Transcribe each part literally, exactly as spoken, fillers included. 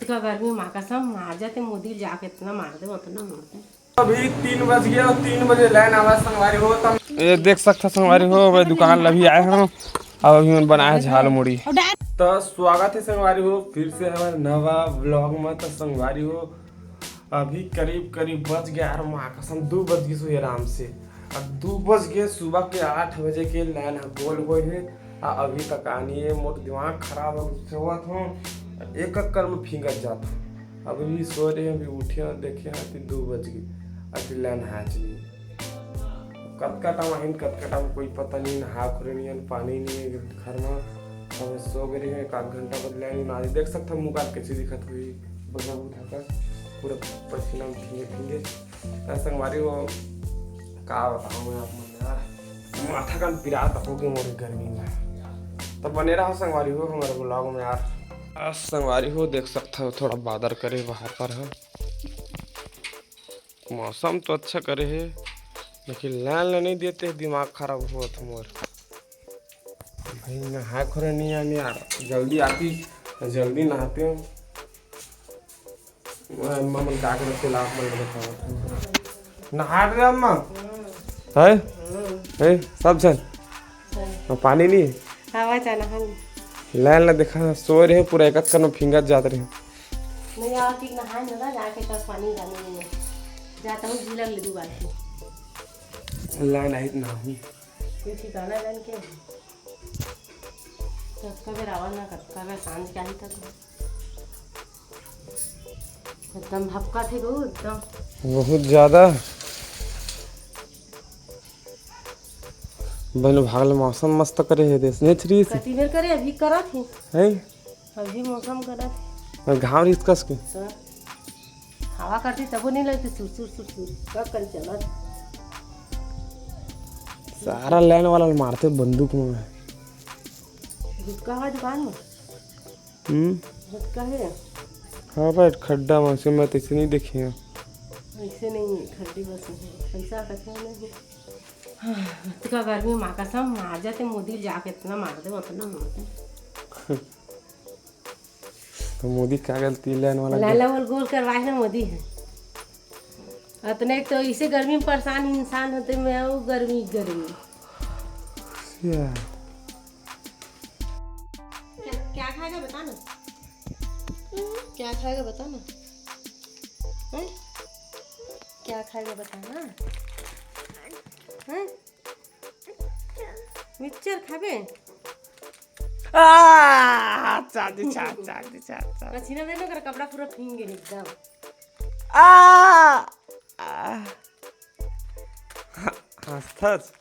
का गर्मी माँ कसम मार जाते, मोदी जाके इतना मार दे, उतना मार दे। अभी तीन बज गया और तीन बजे लाइन आवा संगवारी हो, तब ये देख सकता संगवारी हो, मैं दुकान ल अभी आए हूँ। अब अभी मन बनाए झाल मुड़ी। तो स्वागत है संगवारी हो फिर से हमारे नवा व्लॉग में। तो संगवारी हो, अभी करीब करीब बज गया यार, माँ कसम दो बज गई सोई आराम से। अब दो बज गए, सुबह के आठ बजे के लाइन ह गोल होए है, आ अभी तक आनी है। मोर दिमाग खराब हो, सोवत हूँ एक एक कर में फिंगत जाता हूँ। अब भी सो रहे हैं, अभी उठे हैं, देखे हैं तो दो बज गए, अभी लाइन है चली। कतका टाइम आहिन, कतका टाइम कोई पता नहीं, नहा खुरे नहीं है, पानी नहीं है घर में। अब सो गए हैं, एक आध घंटा बाद लाइन आ रही। देख सकता हूँ मुँह काट कैसे दिखत हुई, बगल उठा कर पूरा पसीना में भींगे भींगे। आ, संगवारी हो, का बताऊँ मैं आप मन यार, माथा कान पिरात हो गए मोर गर्मी में। तो बने रहो संगवारी हो हमारे व्लॉग में यार। आ, संगवारी हो देख सकता हो थोड़ा बादर करे बाहर पर है। मौसम तो अच्छा करे है, लेकिन लाइन ला नहीं देते, दिमाग खराब हुआ था मोर। भाई नहाए खोरे नहीं आने यार, जल्दी आती, जल्दी नहाते हैं। अम्मा मन का करे से लाभ मन बताओ। नहाट रे अम्मा। है? है, सब झन? हाँ, पानी नहीं? हवा चला, हाँ। लाइन ला देखा, सो रहे पूरा एक एक कनो फिंगत जात रहे। नहीं, आओ, ठीक नहाए ना, जाके तब पानी डालने में। जाता हूँ, झीलक ले दू बाल्टी। लाइन आई ना हुई। कोई ठिकाना लाइन के? कतका बेर आवा ना, कतका बेर सांझ के आही तक। एकदम भपका थे गो, एकदम। बहुत ज्यादा। बन भाग ले मौसम मस्त करे है देश ने छरी से। कति बेर करे, अभी करत हे। है? अभी मौसम करत हे। और घाम रिस कस के। तो हवा करती तबो नहीं लगती, सुर सुर सुर सुर। कब कर चलत? सारा लाइन वाला मारते बंदूक में। गुटखा हवा दुकान में? हम्म। गुटखा है? हाँ भाई, खड्डा में से मैं तो इसे नहीं देखे हैं। ऐसे नहीं है, खड्डी बस नहीं है। पैसा कथे नहीं। हाँ, इतना गर्मी माँ कसम मार जाते, मोदी जाके इतना मार दे, उतना मार दे। तो मोदी का गलती, लाइन वाला लाइन गल- वाला गोल करवाए ना मोदी है। अतने एक तो इसे गर्मी में परेशान इंसान होते, मैं वो गर्मी, गर्मी। या। क्या, क्या खाएगा बता ना? क्या खाएगा बता ना? हैं? क्या खाएगा बता ना? हैं? मिक्सचर खाबे? आ, चाची, चा, चाची, चा, चा। पसीना देना कर, कपड़ा पूरा भींग गए एकदम। आ, आ। ह-, हंसथस।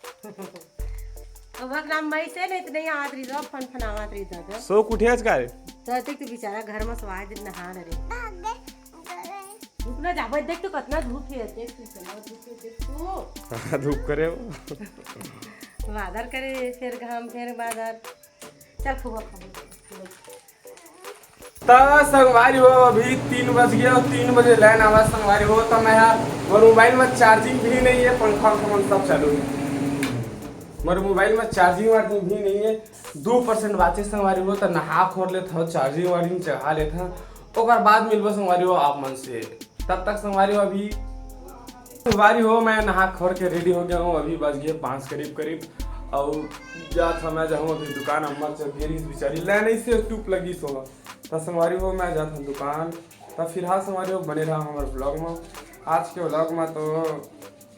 अब नाम मैं से नहीं तो नहीं आवत रही, सब फन फनावत रही दादा। सो कुठियाच का रे? तो देख तो बेचारा घर में सवाए दिन नहा रहे। रुक ना, जाबे, देख तो कितना धूप है, देख तू, कितना धूप है, देख तू। कहाँ धूप करे हो? बादर करे, फिर घाम, फिर बादर। चल, फुआ, फुआ। त संगवारी हो, अभी तीन बज गया और तीन बजे लाइन आवा संगवारी हो, तो मैं यार, मोर मोबाइल में चार्जिंग भी नहीं है, पंखा वंखा मन सब चालू है, मोर मोबाइल में चार्जिंग वार्जिंग भी नहीं है, दो परसेंट बाचे संगवारी हो, तो नहा खोर लेत हो, चार्जिंग वार्जिंग चढ़ा लेत हो, ओकर बाद मिलबो संगवारी हो आप मन से। तब तक संगवारी हो अभी, संगवारी हो मैं नहा खोर के रेडी हो गया हूँ, अभी बज गए पाँच करीब करीब। और जात हूँ मैं जाऊँ अभी दुकान, अम्मा चल गई रहीस बेचारी, ले नहीं से टूप लगी सो। तो संगवारी हो मैं जात हूँ दुकान। तो फिलहाल संगवारी हो बने रहा हमारे व्लॉग में। आज के व्लॉग में तो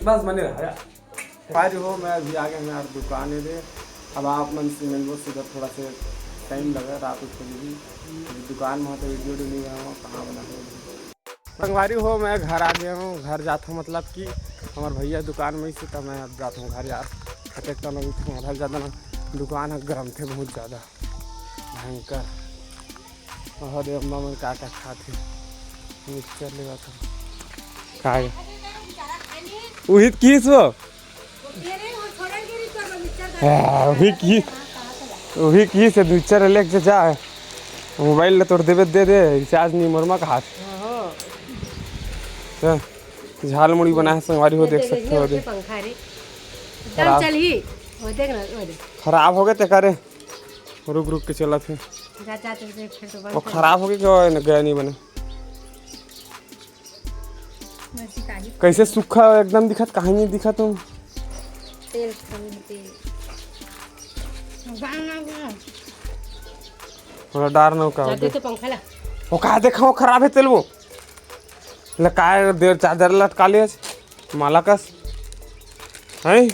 बस बने रहा यार। संगवारी हो मैं अभी आ गया हूँ यार दुकान रे। अब आप मन से मिलबो सीधा, थोड़ा से टाइम लगा, रात उठ के भी। अभी दुकान में तो वीडियो नहीं बनाऊँ, कहाँ बनाऊँ। संगवारी हो मैं घर आ गया हूँ, घर जात हूँ, मतलब कि हमार भैया दुकान में ही से, तो मैं अब जात हूँ घर यार। अतेक तो अभी हमारा ज़्यादा ना दुकान है, गरम थे बहुत ज़्यादा भयंकर। और दे अम्मा मन का का खात हे, मिक्सचर लेवा था। का गे? उहित किस वो? हाँ, उही की, उही की से मिक्सचर लेके जा। मोबाइल ला तोर देबे दे दे, रिचार्ज नहीं मोर मा कहात। हाँ। झाल मुड़ी बनाए संगवारी हो, देख सकते हो, देख। पंखा रे। खराब। चल ही। वो देख ना, वो देख। खराब हो गए ते करे। रुक रुक के चलत हे। जा, जा, जा, जा, फिर तो बंद वो कर। खराब हो गए, क्या गया नहीं बने। कैसे सूखा एकदम दिखत, कहीं नहीं दिखत तुम। तेल, तेल। थोड़ा डार न का जाते तो पंखा ला। वो कहा देखा, वो खराब है तेल वो। ले काय देर चार्जर लटका ले आज। माला कस। हैं?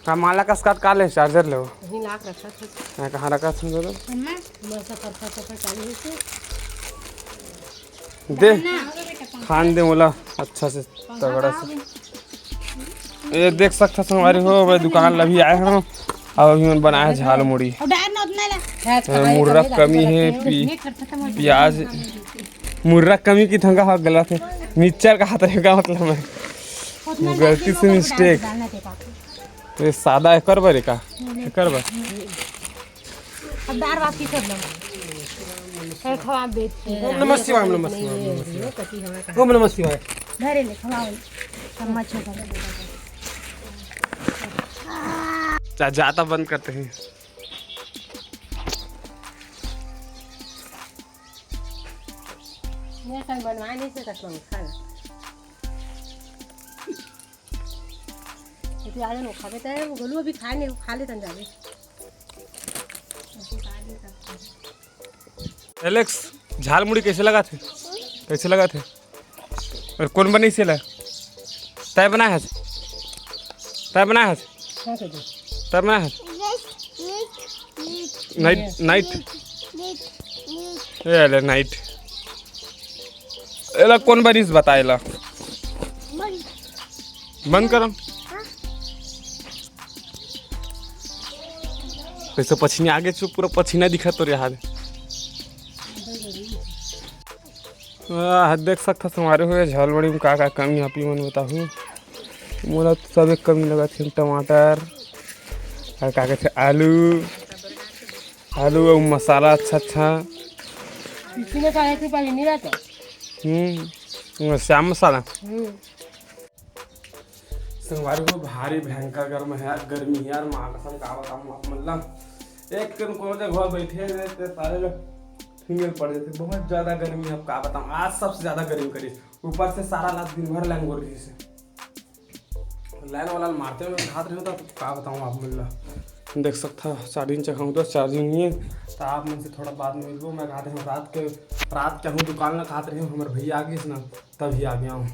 का माला कस काट का ले चार्जर ले वो। वहीं लाख रखा था। मैं कहाँ रखा था दादा? अम्मा, मैं सब पंखा, पंखा चालू है तो। दे। ना, खान दे मोला अच्छा से, तगड़ा से। ये देख सकत हव संगवारी हो, मैं दुकान ल अभी आए हव, अब अभी मन बनाए हे झाल मुड़ी। अब डार ना उतना ला। ए, मुर्रा कमी हे, पी-, प्याज, मुर्रा कमी की थंगा हा गलत हे, मिक्सचर का हाथ रहेगा मतलब मैं। गलती से मिस्टेक। तो ये सादा एकर बर हे का? एकर बर। अब दार बाकी कर लो। हे खवा बेच। ओम नमः शिवाय, ओम नमः शिवाय, ओम नमः शिवाय। ओम नमः शिवाय। घरे ले खवाओ। चम्मच हो गया। जा, जाता बंद करते हैं। मैं कल बनवा नहीं सकत हूँ, खा ला। ये तो आज लोग खाबे तो है, वो गोलू अभी खाए नहीं, वो खा लेता जाबे। एलेक्स, झाल मुड़ी कैसे लगथे? कैसे लगथे? अउ कोन बनाइस एला? तैं बनाए हस? तैं बनाए हस? तैं बनाए हस? Night, night. ए ले नाइट। एला कोन बनाइस बता एला? बंद करम। कैसे पछिना आगे चुप, पूरा पछिना दिखत हे तोर यार। आह, देख सकत हव संगवारी हो, झाल मुड़ी में का का कमी हे आप मन बताहू। मोला तो सब एक कमी लगथे, टमाटर अउ का कथे आलू, आलू अउ मसाला अच्छा अच्छा। इसी में का है कि पानी नहीं रहता? हम्म, श्याम मसाला। हम्म। संगवारी हो, भारी भयंकर गर्म हे, गर्मी हे यार, माँ कसम का बताऊँ आप मन ला। एक कन कोनो जगह बैठे हे ते सारे लोग फिंगल पड़ जाथे, बहुत ज्यादा गर्मी हे। अब का बताऊँ, आज सबसे ज्यादा गर्मी करिस, ऊपर से सारा रात दिन भर लैंगोर रहिस हे। लाइन वाला मारते हुए हाथ रहे तो का बताऊँ आप मन ला। देख सकत हव, चार्जिंग चघाऊँ तो चार्जिंग नहीं हे, तो आप मन से थोड़ा बाद में मिलबो। मैं कहत हूँ रात के, रात के हूँ दुकान ला कहत रहे हूँ, हमर भैया आ गइस ना, तभी आ गया हूँ।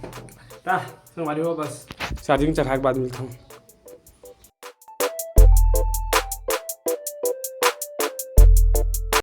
ता संगवारी हो, बस चार्जिंग चढ़ा के बाद मिलत हूँ।